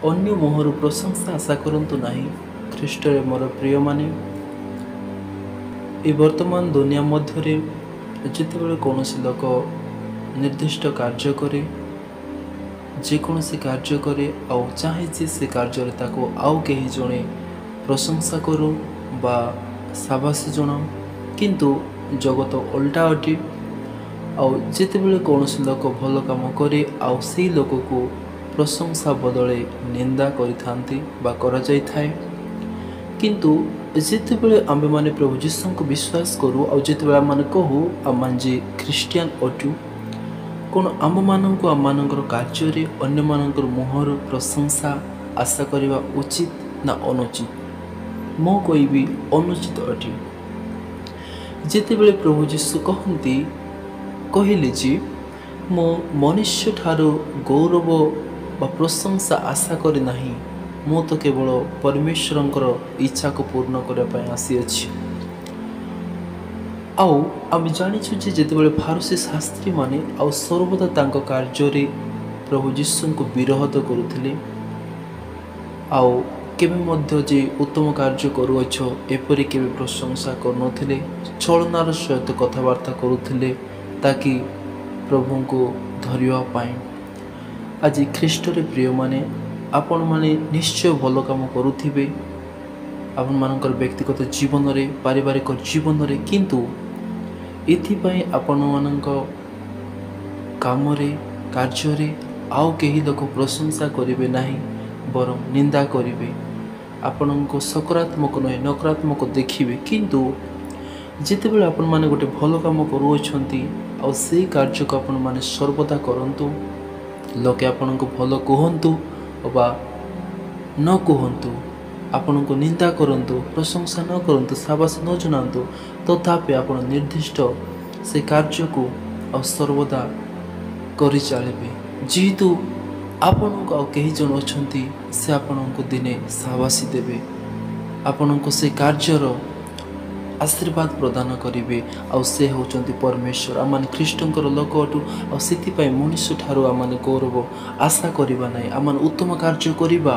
ଅନ୍ୟ ମୁହଁରୁ ପ୍ରଶଂସା ଆଶା କରନ୍ତୁ ନାହିଁ। ଖ୍ରୀଷ୍ଟରେ ମୋର ପ୍ରିୟମାନେ, ଏ ବର୍ତ୍ତମାନ ଦୁନିଆ ମଧ୍ୟରେ ଯେତେବେଳେ କୌଣସି ଲୋକ ନିର୍ଦ୍ଦିଷ୍ଟ କାର୍ଯ୍ୟ କରେ, ଯେକୌଣସି କାର୍ଯ୍ୟ କରେ ଆଉ ଚାହେଁ ଯେ ସେ କାର୍ଯ୍ୟରେ ତାକୁ ଆଉ କେହି ଜଣେ ପ୍ରଶଂସା କରୁ ବା ସାବାସୀ ଜଣାଉ, କିନ୍ତୁ ଜଗତ ଓଲଟା ଅଟେ। ଆଉ ଯେତେବେଳେ କୌଣସି ଲୋକ ଭଲ କାମ କରେ ଆଉ ସେଇ ଲୋକକୁ ପ୍ରଶଂସା ବଦଳେ ନିନ୍ଦା କରିଥାନ୍ତି ବା କରାଯାଇଥାଏ। କିନ୍ତୁ ଯେତେବେଳେ ଆମ୍ଭେମାନେ ପ୍ରଭୁ ଯୀଶୁଙ୍କୁ ବିଶ୍ୱାସ କରୁ ଆଉ ଯେତେବେଳେ ଆମମାନେ କହୁ ଆମମାନେ ଯେ ଖ୍ରୀଷ୍ଟିଆନ ଅଟୁ, କ'ଣ ଆମ୍ଭମାନଙ୍କୁ ଆମମାନଙ୍କର କାର୍ଯ୍ୟରେ ଅନ୍ୟମାନଙ୍କର ମୁହଁରୁ ପ୍ରଶଂସା ଆଶା କରିବା ଉଚିତ ନା ଅନୁଚିତ? ମୁଁ କହିବି ଅନୁଚିତ ଅଟେ। ଯେତେବେଳେ ପ୍ରଭୁ ଯୀଶୁ କହିଲେ ଯେ ମୁଁ ମନୁଷ୍ୟ ଠାରୁ ଗୌରବ ବା ପ୍ରଶଂସା ଆଶା କରେ ନାହିଁ, ମୁଁ ତ କେବଳ ପରମେଶ୍ୱରଙ୍କର ଇଚ୍ଛାକୁ ପୂର୍ଣ୍ଣ କରିବା ପାଇଁ ଆସିଅଛି। ଆଉ ଆମେ ଜାଣିଛୁ ଯେ ଯେତେବେଳେ ଫାରୁସୀ ଶାସ୍ତ୍ରୀମାନେ ଆଉ ସର୍ବଦା ତାଙ୍କ କାର୍ଯ୍ୟରେ ପ୍ରଭୁ ଯୀଶୁଙ୍କୁ ବିରୋଧ କରୁଥିଲେ ଆଉ କେବେ ମଧ୍ୟ ଯେ ଉତ୍ତମ କାର୍ଯ୍ୟ କରୁଅଛ ଏପରି କେବେ ପ୍ରଶଂସା କରୁନଥିଲେ, ଛଳନାର ସହିତ କଥାବାର୍ତ୍ତା କରୁଥିଲେ ତାକି ପ୍ରଭୁଙ୍କୁ ଧରିବା ପାଇଁ। ଆଜି ଖ୍ରୀଷ୍ଟରେ ପ୍ରିୟମାନେ, ଆପଣମାନେ ନିଶ୍ଚୟ ଭଲ କାମ କରୁଥିବେ ଆପଣମାନଙ୍କର ବ୍ୟକ୍ତିଗତ ଜୀବନରେ, ପାରିବାରିକ ଜୀବନରେ, କିନ୍ତୁ ଏଥିପାଇଁ ଆପଣମାନଙ୍କ କାମରେ କାର୍ଯ୍ୟରେ ଆଉ କେହି ଲୋକ ପ୍ରଶଂସା କରିବେ ନାହିଁ, ବରଂ ନିନ୍ଦା କରିବେ। ଆପଣଙ୍କୁ ସକାରାତ୍ମକ ନୁହେଁ ନକାରାତ୍ମକ ଦେଖିବେ। କିନ୍ତୁ ଯେତେବେଳେ ଆପଣମାନେ ଗୋଟେ ଭଲ କାମ କରୁଅଛନ୍ତି ଆଉ ସେଇ କାର୍ଯ୍ୟକୁ ଆପଣମାନେ ସର୍ବଦା କରନ୍ତୁ, ଲୋକେ ଆପଣଙ୍କୁ ଭଲ କୁହନ୍ତୁ ଅବା ନ କୁହନ୍ତୁ, ଆପଣଙ୍କୁ ନିନ୍ଦା କରନ୍ତୁ, ପ୍ରଶଂସା ନ କରନ୍ତୁ, ସାବାସ ନ ଜଣାନ୍ତୁ, ତଥାପି ଆପଣ ନିର୍ଦ୍ଦିଷ୍ଟ ସେ କାର୍ଯ୍ୟକୁ ଆଉ ସର୍ବଦା କରିଚାଲିବେ। ଯେହେତୁ ଆପଣଙ୍କୁ ଆଉ କେହି ଜଣ ଅଛନ୍ତି, ସେ ଆପଣଙ୍କୁ ଦିନେ ସାବାସୀ ଦେବେ, ଆପଣଙ୍କୁ ସେ କାର୍ଯ୍ୟର ଆଶୀର୍ବାଦ ପ୍ରଦାନ କରିବେ, ଆଉ ସେ ହେଉଛନ୍ତି ପରମେଶ୍ୱର। ଆମମାନେ ଖ୍ରୀଷ୍ଟଙ୍କର ଲୋକ ଅଟୁ, ଆଉ ସେଥିପାଇଁ ମନୁଷ୍ୟ ଠାରୁ ଆମମାନେ ଗୌରବ ଆଶା କରିବା ନାହିଁ। ଆମମାନେ ଉତ୍ତମ କାର୍ଯ୍ୟ କରିବା,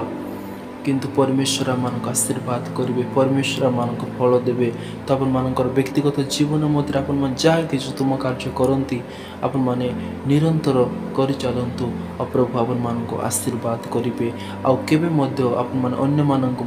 କିନ୍ତୁ ପରମେଶ୍ୱର ଆମମାନଙ୍କୁ ଆଶୀର୍ବାଦ କରିବେ, ପରମେଶ୍ୱର ଆମମାନଙ୍କୁ ଫଳ ଦେବେ। ତ ଆପଣମାନଙ୍କର ବ୍ୟକ୍ତିଗତ ଜୀବନ ମଧ୍ୟରେ ଆପଣମାନେ ଯାହା କିଛି ଉତ୍ତମ କାର୍ଯ୍ୟ କରନ୍ତି ଆପଣମାନେ ନିରନ୍ତର କରିଚାଲନ୍ତୁ, ଆଉ ପ୍ରଭୁ ଆପଣମାନଙ୍କୁ ଆଶୀର୍ବାଦ କରିବେ। ଆଉ କେବେ ମଧ୍ୟ ଆପଣମାନେ ଅନ୍ୟମାନଙ୍କ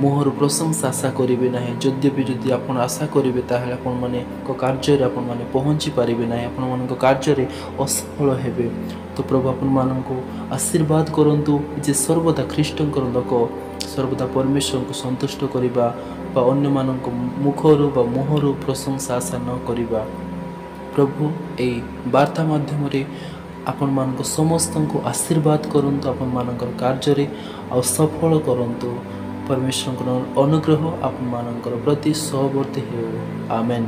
ମୁହଁରୁ ପ୍ରଶଂସା ଆଶା କରିବେ ନାହିଁ। ଯଦ୍ୟପି ଯଦି ଆପଣ ଆଶା କରିବେ, ତାହେଲେ ଆପଣମାନଙ୍କ କାର୍ଯ୍ୟରେ ଆପଣମାନେ ପହଞ୍ଚି ପାରିବେ ନାହିଁ, ଆପଣମାନଙ୍କ କାର୍ଯ୍ୟରେ ଅସଫଳ ହେବେ। ତ ପ୍ରଭୁ ଆପଣମାନଙ୍କୁ ଆଶୀର୍ବାଦ କରନ୍ତୁ ଯେ ସର୍ବଦା ଖ୍ରୀଷ୍ଟଙ୍କର ଲୋକ ସର୍ବଦା ପରମେଶ୍ୱରଙ୍କୁ ସନ୍ତୁଷ୍ଟ କରିବା ବା ଅନ୍ୟମାନଙ୍କ ମୁଖରୁ ବା ମୁହଁରୁ ପ୍ରଶଂସା ଆଶା ନ କରିବା। ପ୍ରଭୁ ଏଇ ବାର୍ତ୍ତା ମାଧ୍ୟମରେ ଆପଣମାନଙ୍କୁ ସମସ୍ତଙ୍କୁ ଆଶୀର୍ବାଦ କରନ୍ତୁ, ଆପଣମାନଙ୍କର କାର୍ଯ୍ୟରେ ଆଉ ସଫଳ କରନ୍ତୁ। ପରମେଶ୍ୱରଙ୍କର ଅନୁଗ୍ରହ ଆପଣମାନଙ୍କର ପ୍ରତି ସହବର୍ତ୍ତୀ ହେଉ। ଆମେନ୍।